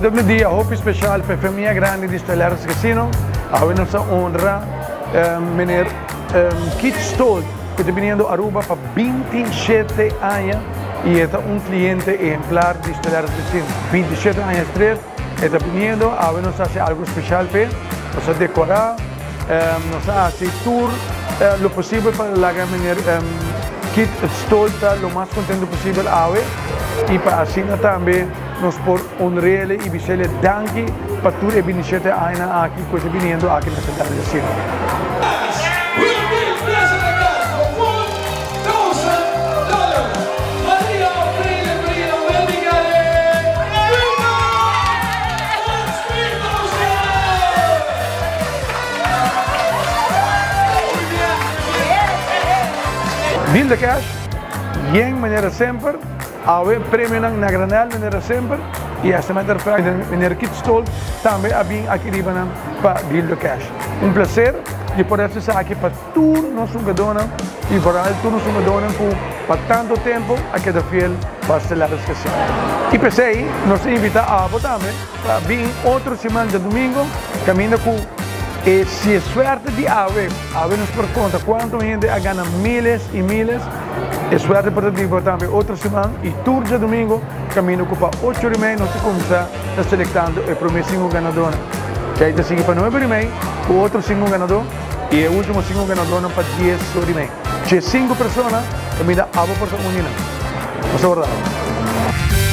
Awe ta un dia hopi special pa e famia grandi di Stellaris Casino. Awe nos ta honra meneer Keith Stolt cu ta biniendo Aruba pa 27 aña y e ta un cliente ehemplar di Stellaris Casino. 27 aña straight e ta biniendo. Awe nos ta haci algo special p'e. Nos a decora, nos a haci tur lo posibel pa laga meneer Keith Stolt ta lo mas contento posibel awe y pa asina tambe nos por honr'ele y bis'ele danki pa tur e binishete añanan aki cu e ta biniendo aki na Santa Lucía. Deal the cash, yen manera semper. Awe premionan na granel manera semper y as a matter of fact meneer Keith Stolt tambe a bin aki riba nan pa deal the cash. Un placer di por haci esaki pa tur nos hungadónan y vooral tur nos hungadónan cu pa tanto tempo a keda fiel pa Stellaris Casino. Y p'esey nos ta invita abo tambe pa bin otro siman djadumingo caminda cu e si e suerte di awe, awe nos por conta cuanto hende a gana miles y miles. E suerte por ta di tambe otro siman y tur djadumingo camino cu pa ocho ora y mei nos ta cuminsa ta selectando e prome cinco ganadornan. Djai ta sigui pa nuebe ora y mei cu otro cinco ganador y e ultimo cinco ganadornan pa dies ora y mei. Dje cinco persona caminda abo por ta uni nan. Nos ta warda abo.